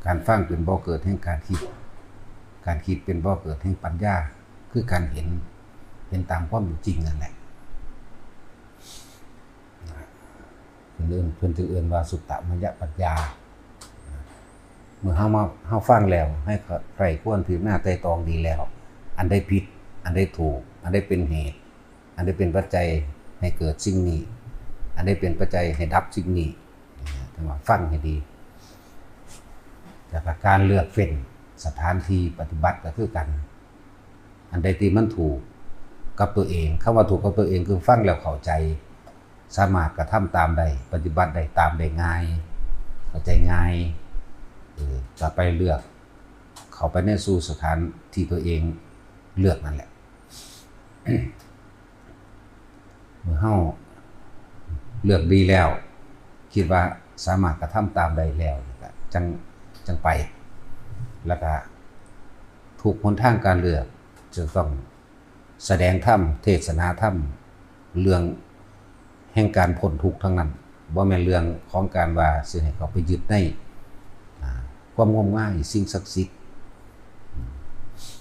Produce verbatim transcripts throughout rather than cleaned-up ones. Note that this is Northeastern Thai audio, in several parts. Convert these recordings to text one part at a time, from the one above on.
การฟังเป็นบ่อเกิดแห่งการคิด การคิดเป็นบ่อเกิดแห่งปัญญา คือการเห็น เห็นตามความเป็นจริงนั่นแหละ เพิ่นเอิ้น เพิ่นจึงเอิ้นว่าสุตตมยปัญญา เมื่อเฮามา เฮาฟังแล้ว ให้ใคร่ครวญพิจารณาไตร่ตรองดีแล้ว อันใดผิด อันใดถูก อันใดเป็นเหตุ อันใดเป็นปัจจัยให้เกิดสิ่งนี้ อันใดเป็นปัจจัยให้ดับสิ่งนี้ นะฮะ ต้องมาฟังให้ดี แล้วก็การเลือกเฟ้นสถานที่ปฏิบัติก็คือกัน อันใดที่มันถูกกับตัวเอง คำว่าถูกกับตัวเองคือฟังแล้วเข้าใจ สามารถกระทำตามได้ ปฏิบัติได้ตามได้ง่าย เข้าใจง่าย เออ ก็ไปเลือก เข้าไปในสู่สถานที่ตัวเองเลือกนั่นแหละ เมื่อเฮาเลือกดีแล้ว คิดว่าสามารถกระทำตามได้แล้ว ก็จั่ง จั่งไป แล้วก็ทุกหนทางการเลือกจะต้องแสดงธรรม เทศนาธรรม เรื่องแห่งการพ้นทุกข์ทั้งนั้น บ่แม่นเรื่องของการว่าสิให้เขาไปยึดใน อ่า ความงมงายสิ่งศักดิ์สิทธิ์ อืม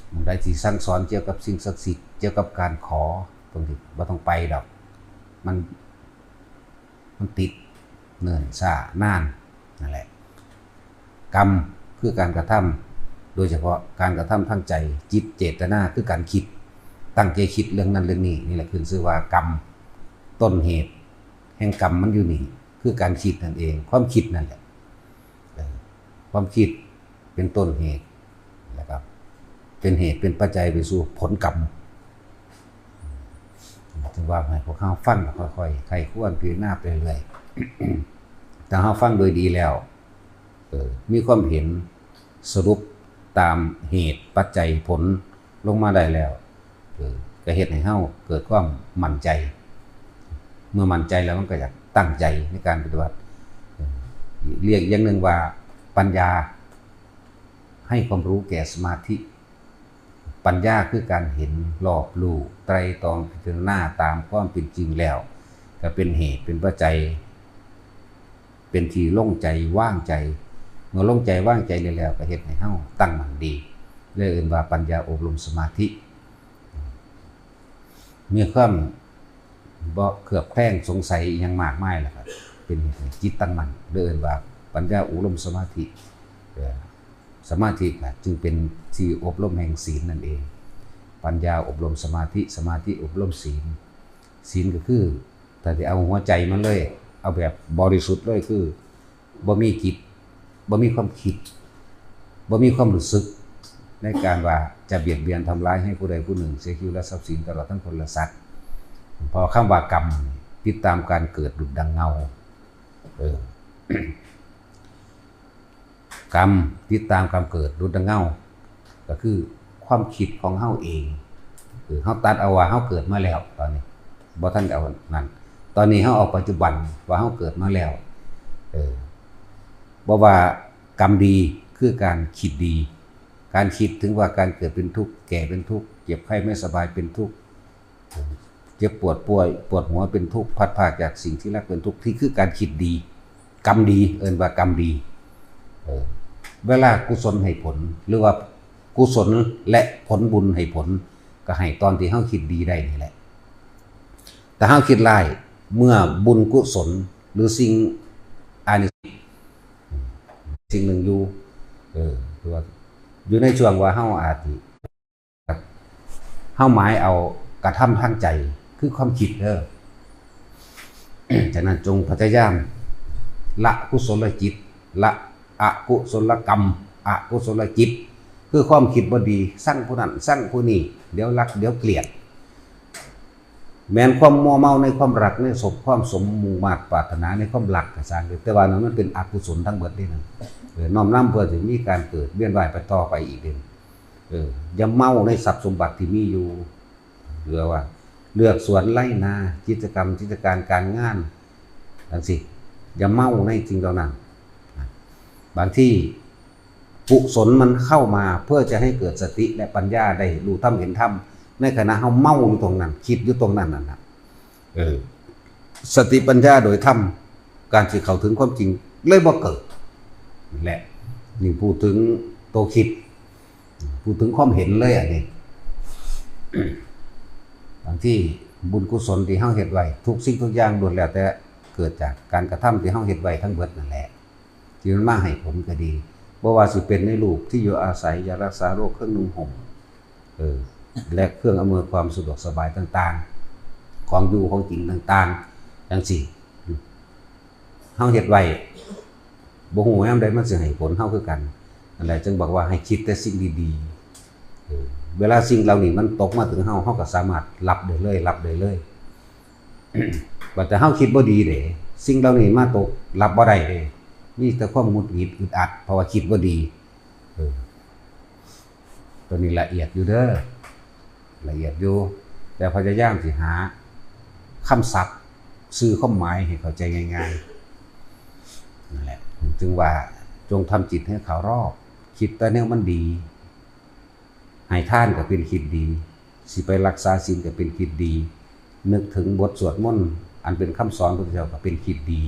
หม่องใดที่สั่งสอนเกี่ยวกับสิ่งศักดิ์สิทธิ์ เกี่ยวกับการขอ ตรงนี้บ่ต้องไปดอก มัน มันติดเนิ่นช้านาน นั่นแหละ กรรมคือการกระทำ โดยเฉพาะการกระทำทางใจ จิตเจตนาคือการคิด ตั้งใจคิดเรื่องนั้นเรื่องนี้ นี่แหละขึ้นชื่อว่ากรรม ต้นเหตุแห่งกรรมมันอยู่นี่ คือการคิดนั่นเอง ความคิดนั่นแหละ เออ ความคิดเป็นต้นเหตุ แล้วก็เป็นเหตุเป็นปัจจัยไปสู่ผลกรรม จึงว่าให้พวกเฮาฟังแล้วค่อยๆ ใคร่ครวญพิจารณาไปเรื่อย ถ้าเฮาฟังโดยดีแล้ว เออ มีความเห็นสรุปตามเหตุปัจจัยผลลงมาได้แล้ว เออ ก็เฮ็ดให้เฮาเกิดความมั่นใจ เมื่อมั่นใจแล้วมันก็อยากตั้งใจในการปฏิบัติ เออ เรียกอย่างหนึ่งว่าปัญญา ให้ความรู้แก่สมาธิ ปัญญาคือการเห็นรอบรู้ ไตร่ตรองพิจารณาตามความเป็นจริงแล้ว ก็เป็นเหตุเป็นปัจจัย เป็นที่ลงใจวางใจ เมื่อลงใจวางใจแล้ว ก็เฮ็ดให้เฮาตั้งมั่นดี เลยเอิ้นว่าปัญญาอบรมสมาธิ มีความบ่เคลือบแคลงสงสัยอิหยังมากมายแล้วครับ เป็นเหตุให้จิตตั้งมั่น เลยเอิ้นว่าปัญญาอบรมสมาธิ เอ่อ สมาธิก็จึงเป็นที่อบรมแห่งศีลนั่นเอง ปัญญาอบรมสมาธิ สมาธิอบรมศีล ศีลก็คือ ถ้าสิเอาหัวใจมันเลย เอาแบบบริสุทธิ์เลยคือ บ่มีจิต บ่มีความคิด บ่มีความรู้สึก ในการว่าจะเบียดเบียนทำร้ายให้ผู้ใดผู้หนึ่งเสียชีวิตและทรัพย์สินตลอดทั้งคนและสัตว์ เพราะคำว่ากรรมติดตามการเกิดดุจดังเงา เออ กรรมติดตามกรรมเกิดดุจดังเงา ก็คือความคิดของเฮาเอง คือเฮาตัดเอาว่าเฮาเกิดมาแล้ว ตอนนี้บ่ทันเอานั่น ตอนนี้เฮาเอาปัจจุบันว่าเฮาเกิดมาแล้ว เออ บ่ว่ากรรมดีคือการคิดดี การคิดถึงว่าการเกิดเป็นทุกข์ แก่เป็นทุกข์ เจ็บไข้ไม่สบายเป็นทุกข์ เจ็บปวดป่วย ปวดหัวเป็นทุกข์ พลัดพรากจากสิ่งที่รักเป็นทุกข์ ที่คือการคิดดี กรรมดี เอิ้นว่ากรรมดี เออ เวลากุศลให้ผล หรือว่ากุศลและผลบุญให้ผล ก็ให้ตอนที่เฮาคิดดีได้นี่แหละ แต่เฮาคิดร้าย เมื่อบุญกุศลหรือสิ่ง อานิสงส์ สิ่งหนึ่งอยู่ เออ คือว่าอยู่ในช่วงว่าเฮาอาจสิ เฮาหมายเอากระทำทางใจ คือความคิดเด้อ ฉะนั้นจงพยายามละกุศลจิต ละอกุศลกรรม อกุศลจิต คือความคิดบ่ดี ซังผู้นั้น ซังผู้นี้ เดี๋ยวรัก เดี๋ยวเกลียด แม้นความมัวเมาในความรัก ในสม ความสมมุ่งมาดปรารถนาในความรักก็ซ่างเด้อ แต่ว่านั้นมันเป็นอกุศลทั้งเบิดเด้นั่น เออ น้อมนำเพื่อสิมีการเกิดเวียนว่ายไปต่อไปอีกเด้ เออ อย่าเมาในทรัพย์สมบัติที่มีอยู่ หรือว่าเลือกสวนไร่นา กิจกรรม กิจการ การงาน จั่งซี้ อย่าเมาในสิ่งเหล่านั้น บางทีกุศลมันเข้ามาเพื่อจะให้เกิดสติและปัญญา ได้รู้ธรรมเห็นธรรม ในขณะเฮาเมาอยู่ตรงนั้น คิดอยู่ตรงนั้นนั่นน่ะ เออ สติปัญญาโดยธรรม การสิเข้าถึงความจริงเลยบ่เกิด นั่นแหละ นี่พูดถึงตัวคิด พูดถึงความเห็นเลยอันนี้ บางทีบุญกุศลที่เฮาเฮ็ดไว้ ทุกสิ่งทุกอย่างล้วนแล้วแต่เกิดจากการกระทำที่เฮาเฮ็ดไว้ทั้งเบิดนั่นแหละ ที่มันมาให้ผลก็ดี บ่ว่าสิเป็นในรูปที่อยู่อาศัย ยารักษาโรค เครื่องนุ่งห่ม เออ และเครื่องอำนวยความสะดวกสบายต่างๆ ของอยู่ของกินต่างๆ จังซี้ เฮาเฮ็ดไว้ บ่ฮู้ยามใดมันสิให้ผลเฮาคือกัน นั่นแหละจึงบอกว่าให้คิดแต่สิ่งดีๆ เออ เวลาสิ่งเหล่านี้มันตกมาถึงเฮา เฮาก็สามารถรับได้เลย รับได้เลย บัดแต่เฮาคิดบ่ดีเด้ สิ่งเหล่านี้มาตก รับบ่ได้เด้ มีแต่ความหงุดหงิดอึดอัด เพราะว่าคิดบ่ดี เออ ตัวนี้ละเอียดอยู่เด้อ ละเอียดอยู่ แต่พยายามสิหาคำศัพท์ สื่อความหมายให้เข้าใจง่ายๆ นั่นแหละ จึงว่าจงทำจิตให้เคารพ คิดแต่แนวมันดี ให้ทานก็เป็นคิดดี สิไปรักษาศีลก็เป็นคิดดี นึกถึงบทสวดมนต์อันเป็นคำสอนพระพุทธเจ้าก็เป็นคิดดี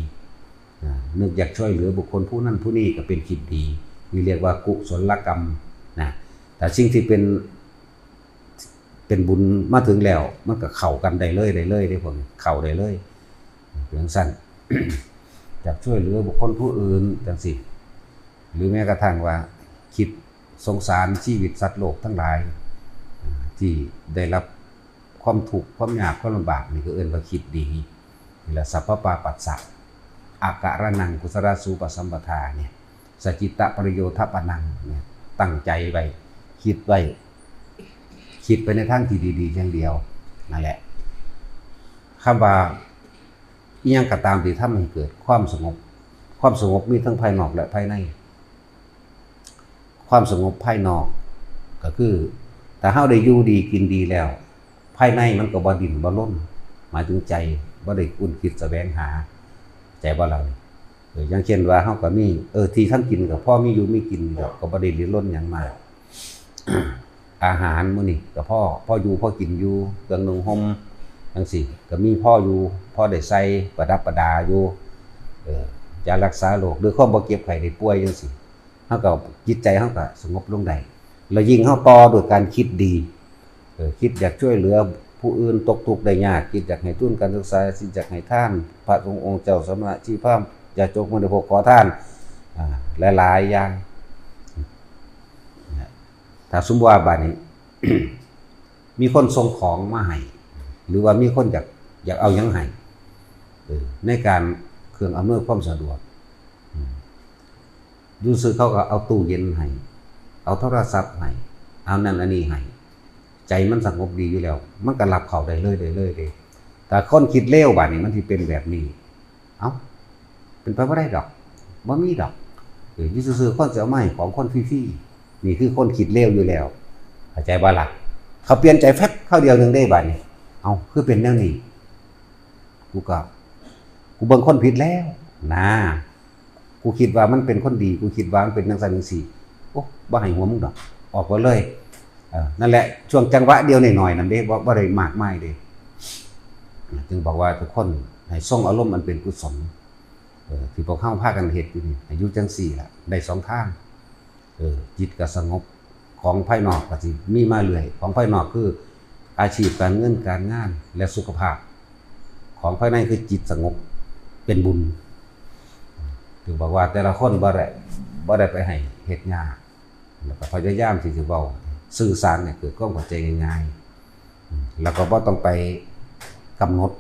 นะ นึกอยากช่วยเหลือบุคคลผู้นั้นผู้นี้ก็เป็นคิดดี นี่เรียกว่ากุศลกรรมนะ แต่สิ่งที่เป็น เป็นบุญมาถึงแล้ว มันก็เข้ากันได้เลย ได้เลยเด้ พวกนี้ เข้าได้เลย เป็นจั่งซั้น อยากช่วยเหลือบุคคลผู้อื่นจังซี้ หรือแม้กระทั่งว่าคิดสงสารชีวิตสัตว์โลกทั้งหลาย ที่ได้รับความทุกข์ความยากความลำบาก นี่ก็เอิ้นว่าคิดดี นี่แหละ สัพพะปาปัสสะ อาการะนัง กุศลาสูปสัมปทา เนี่ย สจิตตะปริโยธปะนัง เนี่ย ตั้งใจไว้ คิดไว้ คิดไปในทางที่ดีๆ อย่างเดียว นั่นแหละ คำว่าอิหยังก็ตามที่ทำให้เกิดความสงบ ความสงบมีทั้งภายนอกและภายใน ความสงบภายนอกก็คือ ถ้าเฮาได้อยู่ดีกินดีแล้ว ภายในมันก็บ่ดิ้นบ่รน หมายถึงใจบ่ได้คุ้นคิดแสวงหา ใจบ่ล่ะ เออ อย่างเช่นว่าเฮาก็มี เออ ที่ทำกินก็พอมีอยู่มีกินดอก ก็บ่ได้ดิ้นรนหยังมาก อาหารมื้อนี้ก็พอ พออยู่พอกินอยู่ เครื่องนุ่งห่มจังซี้ ก็มีพออยู่ พอได้ใส่ประดับประดาอยู่ เออ ยารักษาโรค ด้วยความบ่เจ็บไข้ได้ป่วยจังซี้ เฮาก็ จิตใจเฮาก็สงบลงได้ แล้วยิ่งเฮาต่อด้วยการคิดดี เออ คิดอยากช่วยเหลือผู้อื่นตกทุกข์ได้ยาก คิดอยากให้ทุนการศึกษา คิดอยากให้ทาน พระสงฆ์องค์เจ้า สมณะชีพราหมณ์ ญาติโยมมื้อนี้พวกขอทาน อ่า หลายๆ อย่าง ถ้าสมมุติว่าบัดนี้ มีคนส่งของมาให้ หรือว่ามีคนอยาก อยากเอาหยังให้ เออ ในการเครื่องอำนวยความสะดวก อืม อยู่ซื่อเขาก็เอาตู้เย็นให้ เอาโทรศัพท์ให้ เอานั่นอันนี้ให้ ใจมันสงบดีอยู่แล้ว มันก็รับเข้าได้เลย ได้เลยเด้ แต่คนคิดเลวบัดนี้มันสิเป็นแบบนี้ เอ้า เป็นไปบ่ได้ดอก บ่มีดอก เออ อยู่ซื่อๆ คนสิเอามาให้ของคนฟรีๆ นี่คือคนคิดเลวอยู่แล้ว เข้าใจบ่ล่ะ เขาเปลี่ยนใจแฟบคราวเดียวหนึ่งได้บัดนี้ เอ้า คือเป็นแนวนี้ กูก็ กูเบิ่งคนผิดแล้ว นะ กูคิดว่ามันเป็นคนดี กูคิดว่ามันเป็นจังซั่นจังซี่ โอ้ บ่ให้หัวมึงดอก ออกไปเลย เออ นั่นแหละ ช่วงจังหวะเดียวหน่อยๆ นั่นเด้ บ่ บ่ได้มากมายเด้ จึงบอกว่าทุกคนให้ทรงอารมณ์อันเป็นกุศล เออ ที่พวกเฮาพากันเฮ็ดอยู่นี่ ให้อยู่จังซี่ล่ะ ได้สองทาง เออ จิตก็สงบ ของภายนอกก็สิมีมาเรื่อย ของภายนอกคืออาชีพการเงินการงานและสุขภาพ ของภายในคือจิตสงบ เป็นบุญ ถึงบอกว่าแต่ละคนบ่ได้ บ่ได้ไปให้เฮ็ดยาก แล้วก็พยายามที่สิเว้าสื่อสารให้เกิดความเข้าใจง่ายๆ อืม แล้วก็บ่ต้องไปกำหนด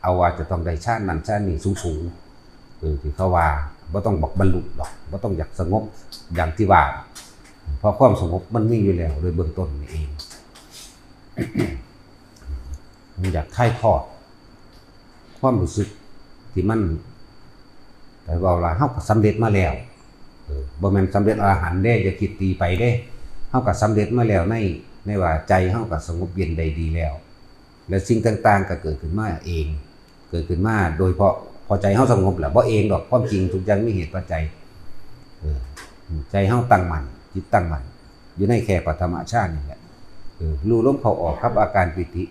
เอาว่าจะต้องได้ฌานนั้นฌานนี้สูงๆ เออ ที่เขาว่าบ่ต้องบอกบรรลุดอก บ่ต้องอยากสงบอย่างที่ว่า เพราะความสงบมันมีอยู่แล้วโดยเบื้องต้นนี่เอง มันอยากถ่ายทอดความรู้สึกที่มัน ไปเว้าว่าเฮาก็สำเร็จมาแล้ว เออ บ่แม่นสำเร็จอรหันต์เด้ อย่าคิดตีไปเด้ เฮาก็สำเร็จมาแล้วใน ในว่าใจเฮาก็สงบเย็นได้ดีแล้ว และสิ่งต่างๆ ก็เกิดขึ้นมาเอง เกิดขึ้นมาโดยเพราะ พอใจเฮาสงบแล้ว บ่เองดอก ความจริงทุกอย่างมีเหตุปัจจัย เออ ใจเฮาตั้งมั่น จิตตั้งมั่น อยู่ในแค่ปฐมฌานนี่แหละ เออ รู้ลมเข้าออกกับอาการปีติ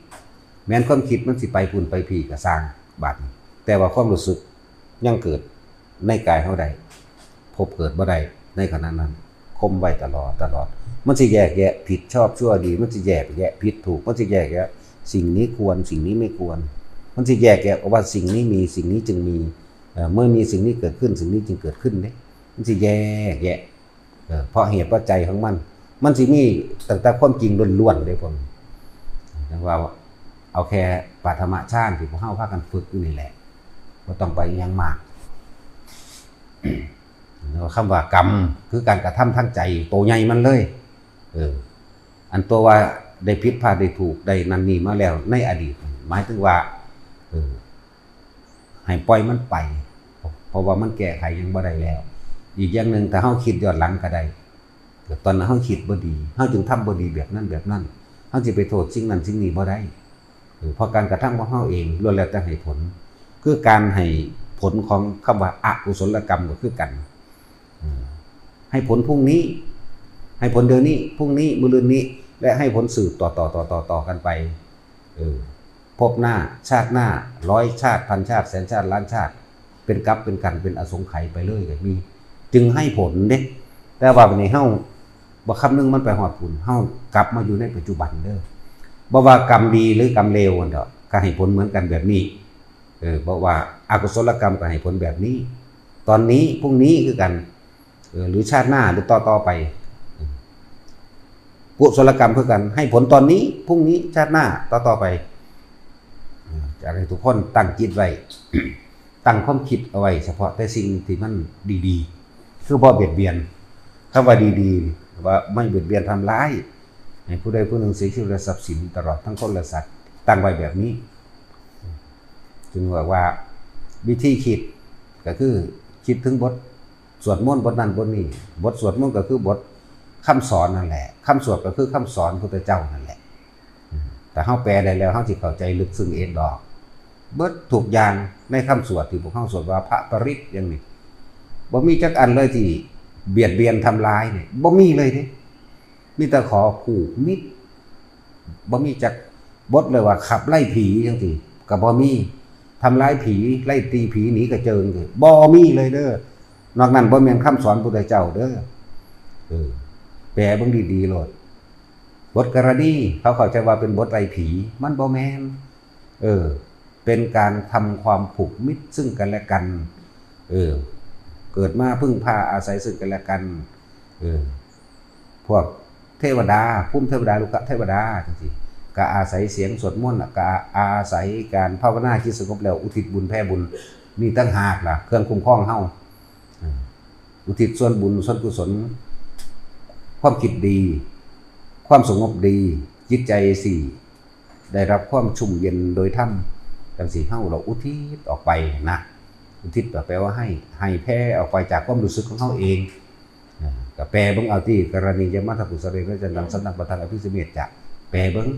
แม้นความคิดมันสิไปพุ้นไปพี้ก็ซ่าง บาดนี้ แต่ว่าความรู้สึกยังเกิดในกายเฮาได้ พบเกิดบ่ได้ ในขณะนั้น คมไว้ตลอดตลอด มันสิแยกแยะผิดชอบชั่วดี มันสิแยกแยะผิดถูก มันสิแยกแยะสิ่งนี้ควร สิ่งนี้ไม่ควร มันสิแยกแยะว่าสิ่งนี้มี สิ่งนี้จึงมี เอ่อ เมื่อมีสิ่งนี้เกิดขึ้น สิ่งนี้จึงเกิดขึ้นเนี่ย มันสิแยกแยะ เอ่อ เพราะเหตุปัจจัยของมัน มันสิมีตั้งแต่ความจริงล้วนๆเลยพวกนี้ เรียกว่า เอาแค่ปฐมฌานที่พวกเฮาพากันฝึกอยู่นี่แหละ บ่ต้องไปอิหยังมาก แล้วคำว่ากรรม คือการกระทำทางใจ โตใหญ่มันเลย เออ อันตัวว่าได้ผิดพลาดได้ถูกได้นั่นนี่มาแล้วในอดีต หมายถึงว่า เออ ให้ปล่อยมันไป เพราะว่ามันแก้ไขหยังบ่ได้แล้ว อีกอย่างหนึ่ง ถ้าเฮาคิดย้อนหลังก็ได้ ก็ตอนนั้นเฮาคิดบ่ดี เฮาจึงทำบ่ดีแบบนั้นแบบนั้น เฮาสิไปโทษสิ่งนั้นสิ่งนี้บ่ได้ เออ เพราะการกระทำของเฮาเองล้วนแล้วแต่ให้ผล คือการให้ผลของคำว่าอกุศลกรรมก็คือกัน เออ ให้ผลพรุ่งนี้ ให้ผลเดี๋ยวนี้ พรุ่งนี้ มะรืนนี้ และให้ผลสืบต่อๆๆๆๆ กันไป เออ ภพหน้า ชาติหน้า ร้อยชาติ พันชาติ แสนชาติ ล้านชาติ เป็นกัปเป็นกัน เป็นอสงไขยไปเลยก็มี จึงให้ผลเด้ แต่ว่าบัดนี้เฮาบ่คำนึงมันไปฮอดพุ้น เฮากลับมาอยู่ในปัจจุบันเด้อ บ่ว่ากรรมดีหรือกรรมเลวนั่นดอก ก็ให้ผลเหมือนกันแบบนี้ เออ บ่ว่าอกุศลกรรมก็ให้ผลแบบนี้ ตอนนี้ พรุ่งนี้คือกัน เออ หรือชาติหน้า หรือต่อๆไป กุศลกรรมคือกัน ให้ผลตอนนี้ พรุ่งนี้ ชาติหน้า ต่อๆไป เออ อยากให้ทุกคนตั้งจิตไว้ ตั้งความคิดเอาไว้ เฉพาะแต่สิ่งที่มันดีๆ คือบ่เบียดเบียน คำว่าดีๆ ว่าไม่เบียดเบียนทำร้าย ให้ผู้ใดผู้หนึ่งเสียชีวิตและทรัพย์สิน ตลอดทั้งคนและสัตว์ ตั้งไว้แบบนี้ จึงบอกว่าวิธีคิดก็คือคิดถึงบทสวดมนต์บทนั้นบทนี้ บทสวดมนต์ก็คือบทคำสอนนั่นแหละ คำสวดก็คือคำสอนพุทธเจ้านั่นแหละ อืม แต่เฮาแปลได้แล้ว เฮาสิเข้าใจลึกซึ้งเองดอก เบิดทุกอย่างในคำสวดที่พวกเฮาสวดว่าพระปริตรอย่างนี้ บ่มีจักอันเลยที่เบียดเบียนทำร้ายเนี่ย บ่มีเลยเด้ มีแต่ขอผูกมิตร บ่มีจักบทเลยว่าขับไล่ผีจังซี่ ก็บ่มี ทำร้ายผี ไล่ตีผีหนีกระเจิงเลย บ่มีเลยเด้อ นอกนั้นบ่แม่นคำสอนพุทธเจ้าเด้อ เออ แปลเบิ่งดีๆโลด บทกรณี เขาเข้าใจว่าเป็นบทไล่ผี มันบ่แม่น เออ เป็นการทำความผูกมิตรซึ่งกันและกัน เออ เกิดมาพึ่งพาอาศัยซึ่งกันและกัน เออ พวกเทวดา ภูมิเทวดา ลุกเทวดา จังซี่ ก็อาศัยเสียงสวดมนต์น่ะ ก็อาศัยการภาวนาจิตสงบแล้วอุทิศบุญแผ่บุญ นี่ต่างหากล่ะ เครื่องคุ้มครองเฮา เออ อุทิศส่วนบุญส่วนกุศล ความคิดดี ความสงบดี จิตใจสิได้รับความชุ่มเย็นโดยธรรม จังซี่เฮาเราอุทิศออกไปนะ อุทิศก็แปลว่าให้ ให้แผ่ออกไปจากความรู้สึกของเฮาเอง อ่า ก็แปลเบิ่งเอาติ กรณียมัตถกุสเลนะจันตัง สันตัง ปัฏฐัง อภิสเมจจะ แปลเบิ่ง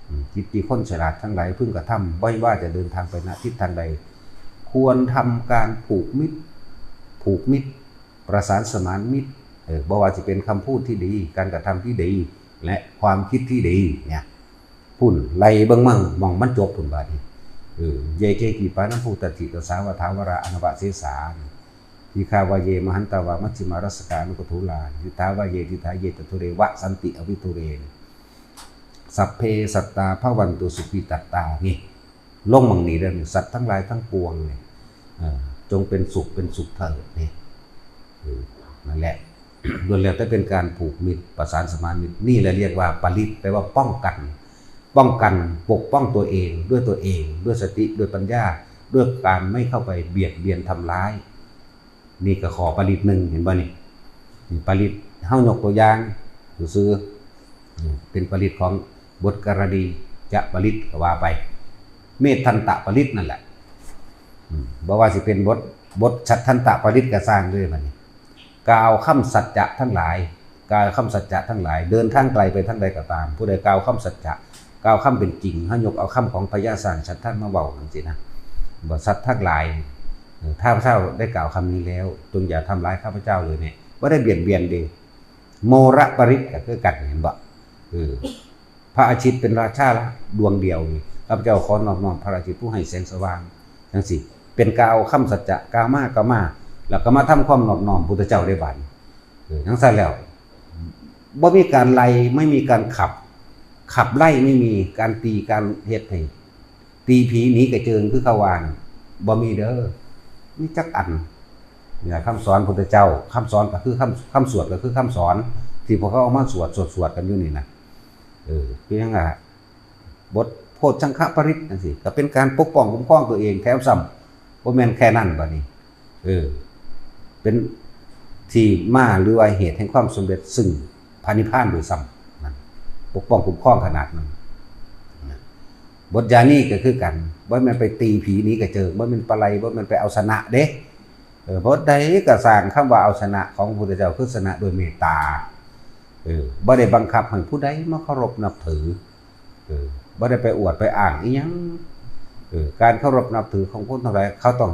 อืม กิจที่คนฉลาดทั้งหลายพึงกระทำ ไม่ว่าจะเดินทางไปณทิศทางใด ควรทำการผูกมิตร ผูกมิตร ประสานสมานมิตร เออ บ่ว่าสิเป็นคำพูดที่ดี การกระทำที่ดี และความคิดที่ดี เนี่ย พุ้น ไล่เบิ่งมั่ง หม่องมันจบพุ้นบาดนี้ เออ เยเกขีปานัม ภูตฏฐิตาสา วาถาวารา อนวเสสา ทีฆา วาเย มหันตา วา มัชฌิมา รัสสกา อนุกโธลา ทิฏฐา วาเย ทิฏฐาเย จตุเร วะสันติ อวิทูเร สัพเพ สัตตา ภวันตุ สุขี ตัตตา นี่ ลงหม่องนี้เด้อ สัตว์ทั้งหลายทั้งปวงเนี่ย เอ่อ จงเป็นสุข เป็นสุขเถิด นี่ เออ นั่นแหละ ล้วนแล้วแต่เป็นการผูกมิตร ประสานสมานมิตร นี่แหละเรียกว่าปริตร แปลว่าป้องกัน ป้องกัน ปกป้องตัวเอง ด้วยตัวเอง ด้วยสติ ด้วยปัญญา ด้วยการไม่เข้าไปเบียดเบียนทำร้าย นี่ก็ข้อปริตรหนึ่ง เห็นบ่นี่ นี่ปริตร เฮายกตัวอย่างซื่อๆ อืม เป็นปริตรของบทกรณียปริตรก็ว่าไป เมตทันตปริตรนั่นแหละ อืม บ่ว่าสิเป็นบท บทฉัตรทันตปริตรก็ซ่างเด้อบัดนี้ กล่าวคำสัจจะทั้งหลาย กล่าวคำสัจจะทั้งหลาย เดินทางไกลไปทางใดก็ตาม ผู้ใดกล่าวคำสัจจะ กล่าวคำเป็นจริง เฮายกเอาคำของพญาช้างฉัตรทันมาเว้าจังซี่นะ ว่าสัตว์ทั้งหลาย เออ ข้าพเจ้าได้กล่าวคำนี้แล้ว จงอย่าทำร้ายข้าพเจ้าเลยเนี่ย บ่ได้เบียดเบียนเด้ โมรปริตรก็คือกัน เห็นบ่ เออ พระอาทิตย์เป็นราชาละดวงเดียวนี่ ข้าพเจ้าขอนอบน้อมพระอาทิตย์ผู้ให้แสงสว่าง จังซี่ เป็นกล่าวคำสัจจะ กล่าวมากล่าวมา แล้วก็มาทำความนอบน้อมพุทธเจ้าได้บัดนี้ จั่งซั้นแล้ว บ่มีการไล่ ไม่มีการขับ ขับไล่ไม่มี การตี การเฮ็ดให้ ตีผีหนีกระเจิงคือเขาว่านั่น บ่มีเด้อ มีจักอัน นี่ล่ะคำสอนพุทธเจ้า คำสอนก็คือคำ คำสวดก็คือคำสอน ที่พวกเขาเอามาสวด สวด สวดกันอยู่นี่นะ เออ คือหยังล่ะ บทโพชฌังคปริตรจั่งซี้ ก็เป็นการปกป้องคุ้มครองตัวเอง แถมซ้ำ บ่แม่นแค่นั้นบัดนี้ เออ เป็นที่มาหรือว่าเหตุแห่งความสำเร็จซึ่งพระนิพพานด้วยซ้ำ นั่น ปกป้องคุ้มครองขนาดนั้น นะ บทยานี้ก็คือกัน บ่แม่นไปตีผีหนีกระเจิง บ่แม่นปะไล บ่แม่นไปเอาชนะเด้ เออ บทใดก็ซ่าง คำว่าเอาชนะของพระพุทธเจ้าคือชนะด้วยเมตตา เออ บ่ได้บังคับให้ผู้ใดมาเคารพนับถือ เออ บ่ได้ไปอวดไปอ้างอิหยัง เออ การเคารพนับถือของคนทั้งหลาย เขาต้อง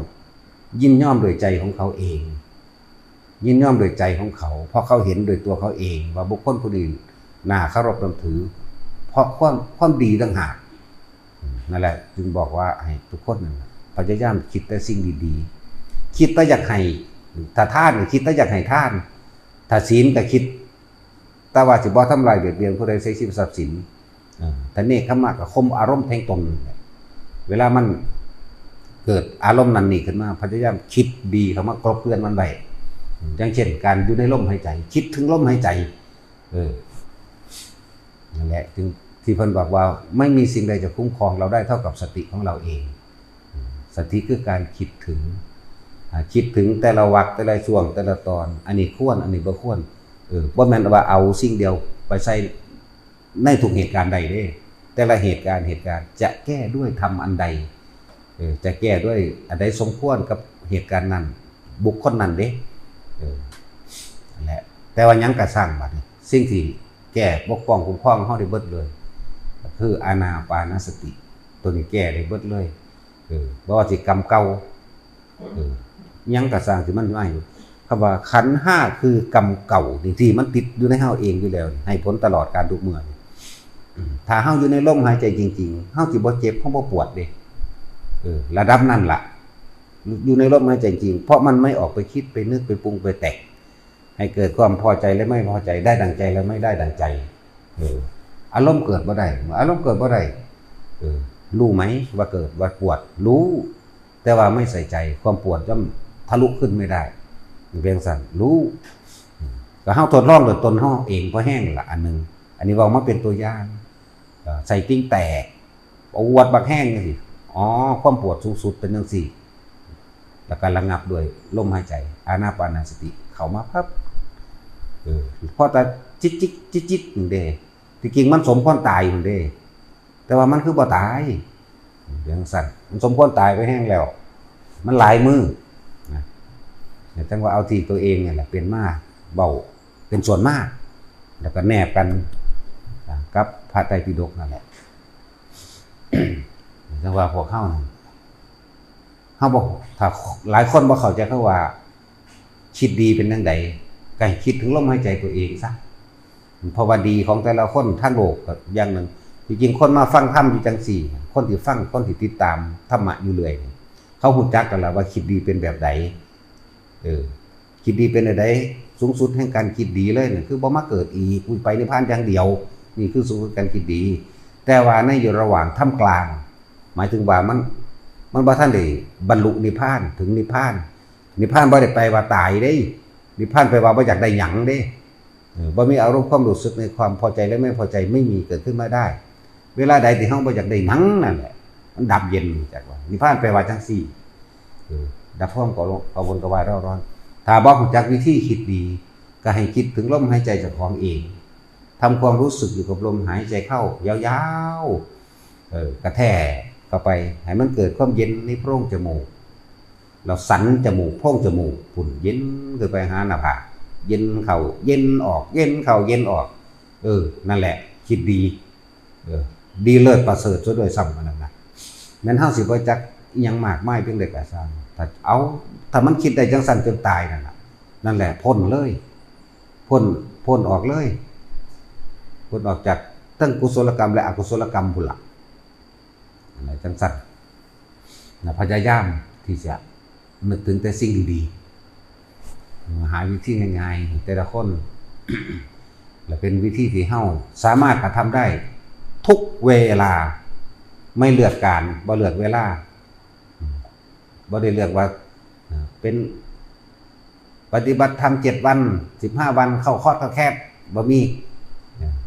ยินยอมด้วยใจของเขาเอง ยินยอมด้วยใจของเขา เพราะเขาเห็นด้วยตัวเขาเองว่าบุคคลผู้นี้น่าเคารพนับถือ เพราะความ ความดีต่างหาก อืม นั่นแหละ จึงบอกว่าให้ทุกคนนั่นน่ะ พยายามคิดแต่สิ่งดีๆ คิดแต่อยากให้ ถ้าทานก็คิดแต่อยากให้ทาน ถ้าศีลก็คิดแต่ว่าสิบ่ทำลายเบียดเบียนผู้ใด ใส่ชีวิตทรัพย์สิน เออ ถ้าเนกขมะก็ข่มอารมณ์แห่งตน เวลามันเกิดอารมณ์นั้นนี่ขึ้นมา พยายามคิดดีเข้ามากลบเกลื่อนมันไว้ อย่างเช่น การอยู่ในลมหายใจ คิดถึงลมหายใจ เออ นั่นแหละ จึงที่เพิ่นบอกว่า ไม่มีสิ่งใดจะคุ้มครองเราได้เท่ากับสติของเราเอง สติคือการคิดถึง อ่า คิดถึงแต่ละวรรค แต่ละช่วง แต่ละตอน อันนี้ควร อันนี้บ่ควร เออ บ่แม่นว่าเอาสิ่งเดียวไปใส่ในทุกเหตุการณ์ใดเด้ แต่ละเหตุการณ์ เหตุการณ์จะแก้ด้วยธรรมอันใด เออ จะแก้ด้วยอันใดสมควรกับเหตุการณ์นั้น บุคคลนั้นเด้ เออ นั่นแหละ แต่ว่าหยังกะซ่างบัดนี้ สิ่งที่แก้ปกป้องคุ้มครองเฮาได้เบิดเลย ก็คืออานาปานสติ ตัวนี้แก้ได้เบิดเลย เออ บ่ว่าสิกรรมเก่า เออ หยังกะซ่างที่มันมาอยู่ คำว่าขันธ์ห้าคือกรรมเก่านี่ที่มันติดอยู่ในเฮาเองอยู่แล้ว ให้ผลตลอดกาลทุกเมื่อนี่ อืม ถ้าเฮาอยู่ในลมหายใจจริงๆ เฮาสิบ่เจ็บ เฮาบ่ปวดเด้ เออ ระดับนั้นล่ะ อยู่ในลมหายใจจริง เพราะมันไม่ออกไปคิด ไปนึก ไปปรุง ไปแต่ง ให้เกิดความพอใจและไม่พอใจ ได้ดั่งใจและไม่ได้ดั่งใจ เออ อารมณ์เกิดบ่ได้ อารมณ์เกิดบ่ได้ เออ รู้ไหมว่าเกิด ว่าปวด รู้ แต่ว่าไม่ใส่ใจ ความปวดย่อมทะลุขึ้นไม่ได้ เป็นจั่งซั้น รู้ ก็เฮาทดลองด้วยตนเฮาเองพอแฮงละอันหนึ่ง อันนี้เว้ามาเป็นตัวอย่าง เอ่อ ไส้ติ่งแตก ปวดบักแฮงจั่งซี้ อ๋อ ความปวดสูงสุดเป็นจั่งซี้ แล้วก็ระงับด้วยลมหายใจ อานาปานสติ เข้ามาปั๊บ เออ พอแต่จิกจิกจิกจิกนี่เด้ ที่จริงมันสมควรตายอยู่เด้ แต่ว่ามันคือบ่ตาย เป็นจั่งซั้น มันสมควรตายไปแฮงแล้ว มันหลายมื้อนะ แต่จั่งว่าเอาที่ตัวเองนี่แหละเป็นมาเว้า เป็นส่วนมาก แล้วก็แนบกัน อ่า กับพระไตรปิฎกนั่นแหละ จั่งว่าพวกเฮานั่น เฮาบ่ ถ้าหลายคนบ่เข้าใจคำว่า คิดดีเป็นจั่งใด ก็ให้คิดถึงลมหายใจตัวเองซะ เพราะว่าดีของแต่ละคนทางโลกก็อย่างหนึ่ง ที่จริงคนมาฟังธรรมอยู่จั่งซี้ คนที่ฟัง คนที่ติดตามธรรมะอยู่เรื่อยนี่ เขาฮู้จักกันแล้วว่าคิดดีเป็นแบบใด เออ คิดดีเป็นแบบใด สูงสุดแห่งการคิดดีเลยนั่นคือบ่มาเกิดอีก ไปนิพพานอย่างเดียว นี่คือสูงสุดการคิดดี แต่ว่าในอยู่ระหว่างท่ามกลาง หมายถึงว่ามัน มันบ่ทันได้บรรลุนิพพาน ถึงนิพพาน นิพพานบ่ได้แปลว่าตายเด้ นิพพานแปลว่าบ่อยากได้หยังเด้ เออ บ่มีอารมณ์ความรู้สึกในความพอใจและไม่พอใจไม่มีเกิดขึ้นมาได้ เวลาใดที่เฮาบ่อยากได้หยังนั่นแหละ มันดับเย็น จักว่า นิพพานแปลว่าจั่งซี้ เออ ดับความกังวลกระวายเร่าร้อน ถ้าบ่รู้จักวิธีคิดดี ก็ให้คิดถึงลมหายใจเจ้าของเอง ทำความรู้สึกอยู่กับลมหายใจเข้ายาวๆ เออ กระแทกเข้าไป ให้มันเกิดความเย็นในโพรงจมูก แล้วสันจมูก โพรงจมูกพุ้น เย็นขึ้นไปหาหน้าผาก เย็นเข้า เย็นออก เย็นเข้า เย็นออก เออ นั่นแหละ คิดดี เออ ดีเลิศประเสริฐซะด้วยซ้ำ อันนั้นนะ แม่นเฮาสิบ่จักอิหยังมากมายเพียงใดก็ซ่าง ถ้าเอา ถ้ามันคิดได้จั่งซั้นจนตายนั่นน่ะ นั่นแหละ พ้นเลย พ้น พ้นออกเลย พ้นออกจากทั้งกุศลกรรมและอกุศลกรรมพุ้นล่ะ นั่นแหละ จั่งซั้นนะ พยายามที่จะนึกถึงแต่สิ่งดีๆ หาวิธีง่ายๆ แต่ละคน และเป็นวิธีที่เฮาสามารถกระทำได้ทุกเวลา ไม่เลือกการ บ่เลือกเวลา บ่ได้เลือกว่า เป็นปฏิบัติธรรมเจ็ดวัน สิบห้าวัน เข้าคอร์สเข้าแคส บ่มี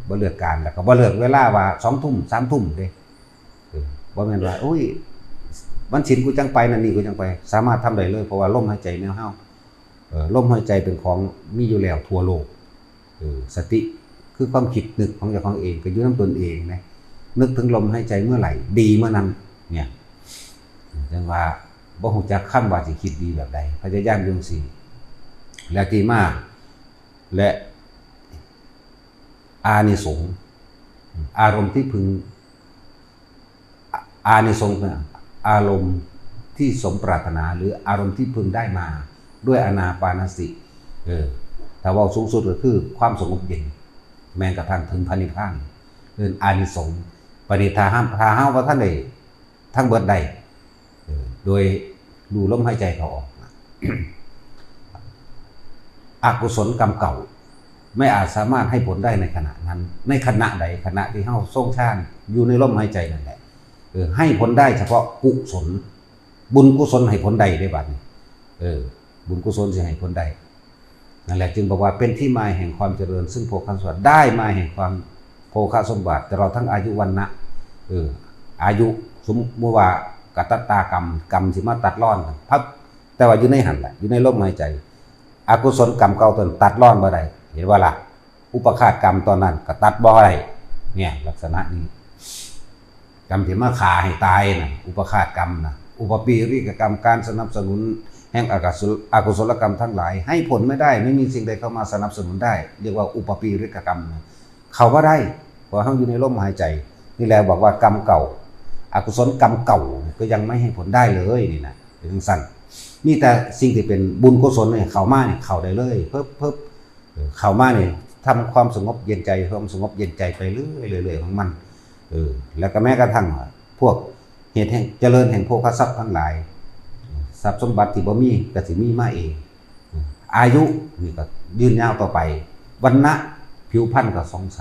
บ่เลือกการ แล้วก็บ่เลือกเวลาว่าสองทุ่ม สามทุ่มเด้ เออ บ่แม่นว่า โอ้ย วันศีลกูจั่งไป นั่นนี่กูจั่งไป สามารถทำได้เลย เพราะว่าลมหายใจแนวเฮา เออ ลมหายใจเป็นของมีอยู่แล้วทั่วโลก เออ สติคือความคิดนึกของเจ้าของเอง ก็อยู่นำตนเองนะ นึกถึงลมหายใจเมื่อไหร่ ดีเมื่อนั้น เนี่ย จั่งว่า บ่ฮู้จักคำว่าสิคิดดีแบบใด พยายามอยู่จั่งซี้ และที่มา และ อานิสงส์ อารมณ์ที่พึง อานิสงส์เป็นอารมณ์ที่สมปรารถนา หรืออารมณ์ที่พึงได้มาด้วยอานาปานสติ เออ ถ้าเว้าสูงสุดก็คือความสงบเย็น แม้กระทั่งถึงพระนิพพาน เอิ้นอานิสงส์ บัดนี้ถ้าเฮา ถ้าเฮาบ่ทันได้ทั้งเบิดได้ เออ โดยรู้ลมหายใจเข้าออก อกุศลกรรมเก่า ไม่อาจสามารถให้ผลได้ในขณะนั้น ในขณะใด ขณะที่เฮาทรงฌานอยู่ในลมหายใจนั่นแหละ เออ ให้ผลได้เฉพาะกุศล บุญกุศลให้ผลได้เด้บัดนี้ เออ บุญกุศลสิให้ผลได้ นั่นแหละจึงบอกว่าเป็นที่มาแห่งความเจริญ ซึ่งโภคสมบัติ ได้มาแห่งความโภคสมบัติ ตลอดทั้งอายุวรรณะ เออ อายุ สมมุติว่า กตัตตากรรม กรรมสิมาตัดรอน พับ แต่ว่าอยู่ในหั่นแหละ อยู่ในลมหายใจ อกุศลกรรมเก่าตนตัดรอนบ่ได้ เห็นบ่ล่ะ อุปาฆาตกรรมตอนนั้นก็ตัดบ่ได้ เนี่ย ลักษณะนี้ กรรมที่มาฆ่าให้ตายน่ะ อุปาฆาตกรรมน่ะ อุปปาริกกรรม การสนับสนุนแห่งอกุศล อกุศลกรรมทั้งหลาย ให้ผลไม่ได้ ไม่มีสิ่งใดเข้ามาสนับสนุนได้ เรียกว่าอุปปาริกกรรมน่ะ เข้าบ่ได้ เพราะเฮาอยู่ในลมหายใจ นี่แหละบอกว่ากรรมเก่า อกุศลกรรมเก่าก็ยังไม่ให้ผลได้เลยนี่นะ เป็นจั่งซั้น มีแต่สิ่งที่เป็นบุญกุศลเนี่ยเข้ามาเนี่ยเข้าได้เลย เพิ่บเพิ่บ เออ เข้ามาเนี่ยทำความสงบเย็นใจ ความสงบเย็นใจไปเรื่อยๆ เรื่อยๆ ของมัน เออ แล้วก็แม้กระทั่งพวกเหตุแห่งเจริญแห่งโภคทรัพย์ทั้งหลาย ทรัพย์สมบัติที่บ่มีก็สิมีมาเอง อายุนี่ก็ยืนยาวต่อไป วรรณะ ผิวพรรณก็สดใส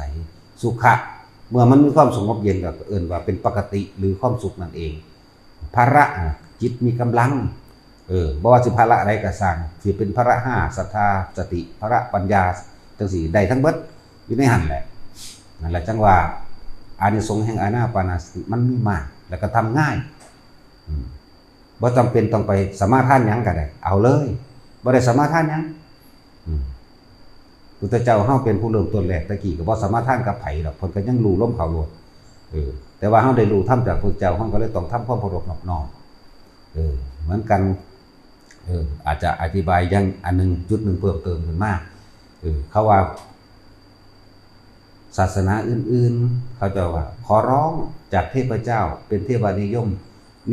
สุขะ เมื่อมันมีความสงบเย็นก็เอิ้นว่าเป็นปกติหรือความสุขนั่นเอง พละน่ะ จิตมีกำลัง เออ บ่ว่าสิพละใดก็ซ่าง สิเป็นพละห้า ศรัทธา สติ พละปัญญา จั่งซี้ ได้ทั้งเบิด อยู่ในหั่นแหละ นั่นแหละจั่งว่า อานิสงส์แห่งอานาปานสติมันมีมาก แล้วก็ทำง่าย อืม บ่จำเป็นต้องไปสมาทานหยังก็ได้ เอาเลย บ่ได้สมาทานหยัง อืม พุทธเจ้าเฮาเป็นผู้เริ่มต้นแรก ตะกี้ก็บ่สมาทานกับไผดอก เพิ่นก็ยังรู้ลมเข้าโลด เออ แต่ว่าเฮาได้รู้ธรรมจากพุทธเจ้า เฮาก็เลยต้องทำความเคารพนอบน้อม เออ เหมือนกัน เออ อาจจะอธิบายอย่างอันหนึ่ง จุดหนึ่งเพิ่มเติมขึ้นมา เออ เขาว่า ศาสนาอื่นๆ เขาเจ้าว่า ขอร้องจากเทพเจ้า เป็นเทวานิยม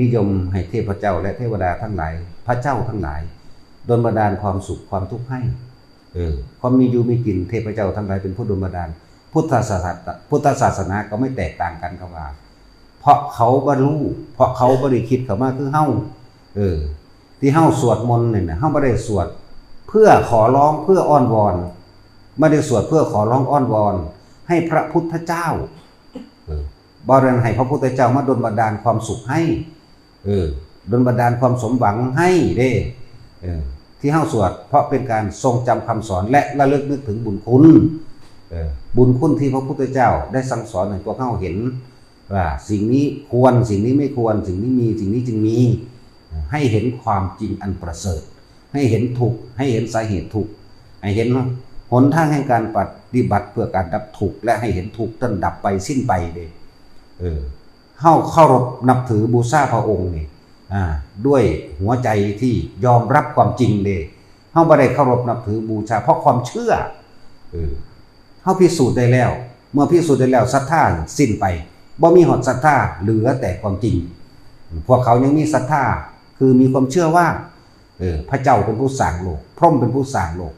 นิยมให้เทพเจ้าและเทวดาทั้งหลาย พระเจ้าทั้งหลาย ดลบันดาลความสุขความทุกข์ให้ เออ ความมีอยู่มีกิน เทพเจ้าทั้งหลายเป็นผู้ดลบันดาล พุทธศาสนา พุทธศาสนาก็ไม่แตกต่างกัน เขาว่า เพราะเขาบ่รู้ เพราะเขาบ่ได้คิดเข้ามาคือเฮา เออ ที่เฮาสวดมนต์เนี่ยนะ เฮาบ่ได้สวดเพื่อขอร้อง เพื่ออ้อนวอน ไม่ได้สวดเพื่อขอร้องอ้อนวอน ให้พระพุทธเจ้า เออ บ่ได้ให้พระพุทธเจ้ามาดลบันดาลความสุขให้ เออ ดลบันดาลความสมหวังให้เด้ เออ ที่เฮาสวด เพราะเป็นการทรงจำคำสอนและระลึกนึกถึงบุญคุณ เออ บุญคุณที่พระพุทธเจ้าได้สั่งสอนให้พวกเฮาเห็น ว่าสิ่งนี้ควร สิ่งนี้ไม่ควร สิ่งนี้มี สิ่งนี้จึงมี ให้เห็นความจริงอันประเสริฐ ให้เห็นทุกข์ ให้เห็นสาเหตุทุกข์ ให้เห็นหนทางแห่งการปฏิบัติเพื่อการดับทุกข์ และให้เห็นทุกข์นั้นดับไปสิ้นไปเด้ เออ เฮาเคารพนับถือบูชาพระองค์นี่ อ่า ด้วยหัวใจที่ยอมรับความจริงเด้ เฮาบ่ได้เคารพนับถือบูชาเพราะความเชื่อ เออ เฮาพิสูจน์ได้แล้ว เมื่อพิสูจน์ได้แล้ว ศรัทธาสิ้นไป บ่มีฮอดศรัทธา เหลือแต่ความจริง พวกเขายังมีศรัทธา คือมีความเชื่อว่า เออ พระเจ้าเป็นผู้สร้างโลก พรหมเป็นผู้สร้างโลก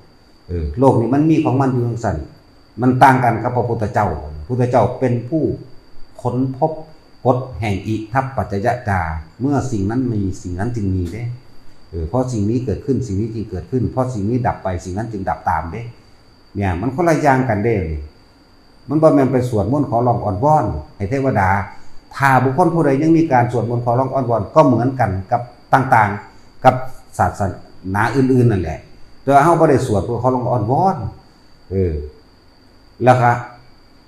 เออ โลกนี้มันมีของมันอยู่จั่งซั้น มันต่างกันกับพระพุทธเจ้า พุทธเจ้าเป็นผู้ค้นพบกฎแห่งอิทัปปัจจยตา เมื่อสิ่งนั้นมี สิ่งนั้นจึงมีเด้ เออ เพราะสิ่งนี้เกิดขึ้น สิ่งนี้จึงเกิดขึ้น เพราะสิ่งนี้ดับไป สิ่งนั้นจึงดับตามเด้ เนี่ย มันคนละอย่างกันเด้ มันบ่แม่นไปสวดมนต์ขอร้องอ้อนวอนให้เทวดา ถ้าบุคคลผู้ใดยังมีการสวดมนต์ขอร้องอ้อนวอน ก็เหมือนกันกับต่างๆ กับศาสนาอื่นๆ นั่นแหละ แต่ว่าเฮาบ่ได้สวดเพื่อขอร้องอ้อนวอน เออ แล้วก็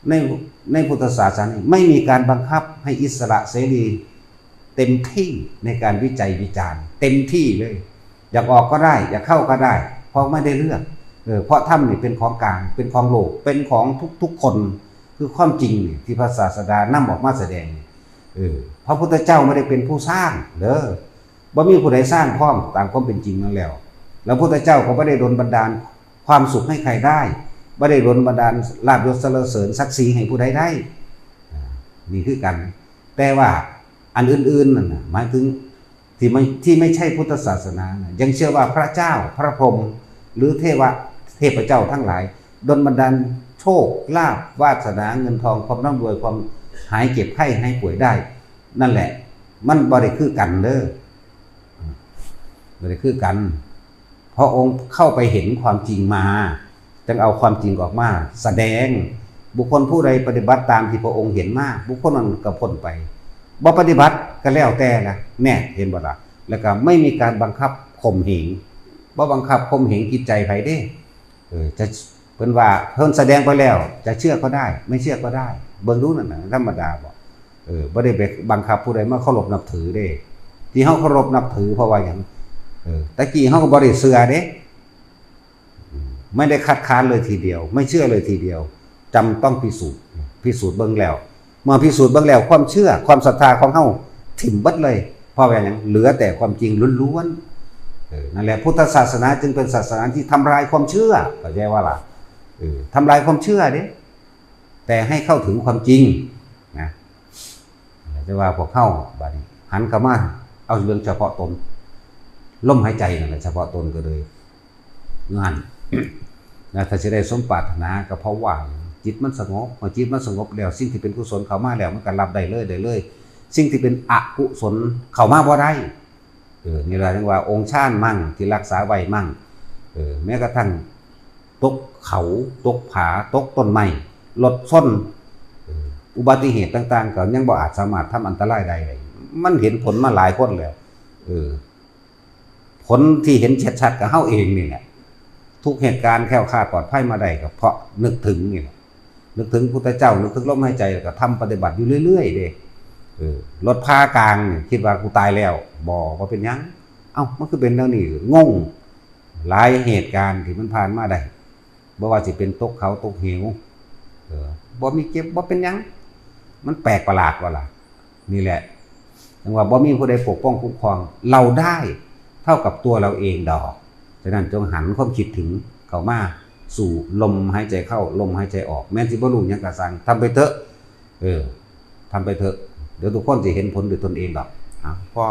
ใน ในพุทธศาสนานี่ไม่มีการบังคับให้อิสระเสรีเต็มที่ในการวิจัยวิจารณ์ เต็มที่เลย อยากออกก็ได้ อยากเข้าก็ได้ เพราะไม่ได้เลือก เออ เพราะธรรมนี่เป็นของกลาง เป็นของโลก เป็นของทุกๆ คน คือความจริงนี่ที่พระศาสดานำออกมาแสดงนี่ เออ พระพุทธเจ้าไม่ได้เป็นผู้สร้างเด้อ บ่มีผู้ใดสร้างพร้อมตามความเป็นจริงนั่นแล้ว แล้วพระพุทธเจ้าก็บ่ได้ดลบันดาลความสุขให้ใครได้ บ่ได้ดลบันดาลลาภยศสรรเสริญศักดิ์ศรีให้ผู้ใดได้ อ่า นี่คือกัน แต่ว่าอันอื่นๆ นั่นน่ะ หมายถึงที่ไม่ ที่ไม่ใช่พุทธศาสนาน่ะ ยังเชื่อว่าพระเจ้า พระพรหม หรือเทวะ เทพเจ้าทั้งหลาย ดลบันดาลโชค ลาภ วาสนา เงินทอง ความร่ำรวย ความหายเจ็บไข้หายป่วยได้ นั่นแหละ มันบ่ได้คือกันเด้อ บ่ได้คือกัน พระองค์เข้าไปเห็นความจริงมา จึงเอาความจริงออกมาแสดง บุคคลผู้ใดปฏิบัติตามที่พระองค์เห็นมา บุคคลนั้นก็พ้นไป บ่ปฏิบัติก็แล้วแต่ละ แน่ เห็นบ่ล่ะ แล้วก็ไม่มีการบังคับข่มเหง บ่บังคับข่มเหงจิตใจไผเด้ เออ จะ เพิ่นว่าเพิ่นแสดงไปแล้ว จะเชื่อก็ได้ ไม่เชื่อก็ได้ เบิ่งดูนั่นน่ะ ธรรมดาบ่ เออ บ่ได้ไปบังคับผู้ใดมาเคารพนับถือเด้ ที่เฮาเคารพนับถือเพราะว่าหยัง เออ แต่กี้เฮาก็บ่ได้เชื่อเด้ อืม ไม่ได้คัดค้านเลยทีเดียว ไม่เชื่อเลยทีเดียว จำต้องพิสูจน์ พิสูจน์เบิ่งแล้ว เมื่อพิสูจน์เบิ่งแล้ว ความเชื่อ ความศรัทธาของเฮาถิ่มเบิดเลย เพราะว่าหยัง เหลือแต่ความจริงล้วนๆ เออ นั่นแหละ พุทธศาสนาจึงเป็นศาสนาที่ทำลายความเชื่อ เข้าใจว่าล่ะ เออ ทำลายความเชื่อเด้ แต่ให้เข้าถึงความจริงนะ แต่ว่าพวกเฮาบัดนี้หันเข้ามาเอาเรื่องเฉพาะตน ลมหายใจนั่นแหละเฉพาะตนก็เลย งาน นะ ถ้าสิได้สมปรารถนาก็เพราะว่าจิตมันสงบ พอจิตมันสงบแล้ว สิ่งที่เป็นกุศลเข้ามาแล้ว มันก็รับได้เลย ได้เลย สิ่งที่เป็นอกุศลเข้ามาบ่ได้ เออ นี่แหละเรียกว่าองค์ฌานมั่ง ที่รักษาไว้มั่ง เออ แม้กระทั่งตกเขา ตกผา ตกต้นไม้ รถชน เออ อุบัติเหตุต่างๆ ก็ยังบ่อาจสามารถทำอันตรายได้เลย มันเห็นผลมาหลายคนแล้ว เออ ผลที่เห็นชัดๆ กับเฮาเองนี่แหละ ทุกเหตุการณ์แคล้วคลาดปลอดภัยมาได้ก็เพราะนึกถึงนี่แหละ นึกถึงพุทธเจ้า นึกถึงลมหายใจ แล้วก็ทำปฏิบัติอยู่เรื่อยๆ เด้ เออ รถพากลางนี่คิดว่ากูตายแล้ว บ่ บ่เป็นหยัง เอ้า มันคือเป็นแนวนี้ งง หลายเหตุการณ์ที่มันผ่านมาได้ บ่ว่าสิเป็นตกเขาตกเหว เออ บ่มีเจ็บ บ่เป็นหยัง มันแปลกประหลาดบ่ล่ะ นี่แหละ จั่งว่าบ่มีผู้ใดปกป้องคุ้มครองเราได้เท่ากับตัวเราเองดอก ฉะนั้นจงหันความคิดถึงเข้ามาสู่ลมหายใจเข้า ลมหายใจออก แม้นสิบ่รู้หยังก็ซ่าง ทำไปเถอะ เออ ทำไปเถอะ เดี๋ยวทุกคนสิเห็นผลด้วยตนเองดอก อ่ะ พอ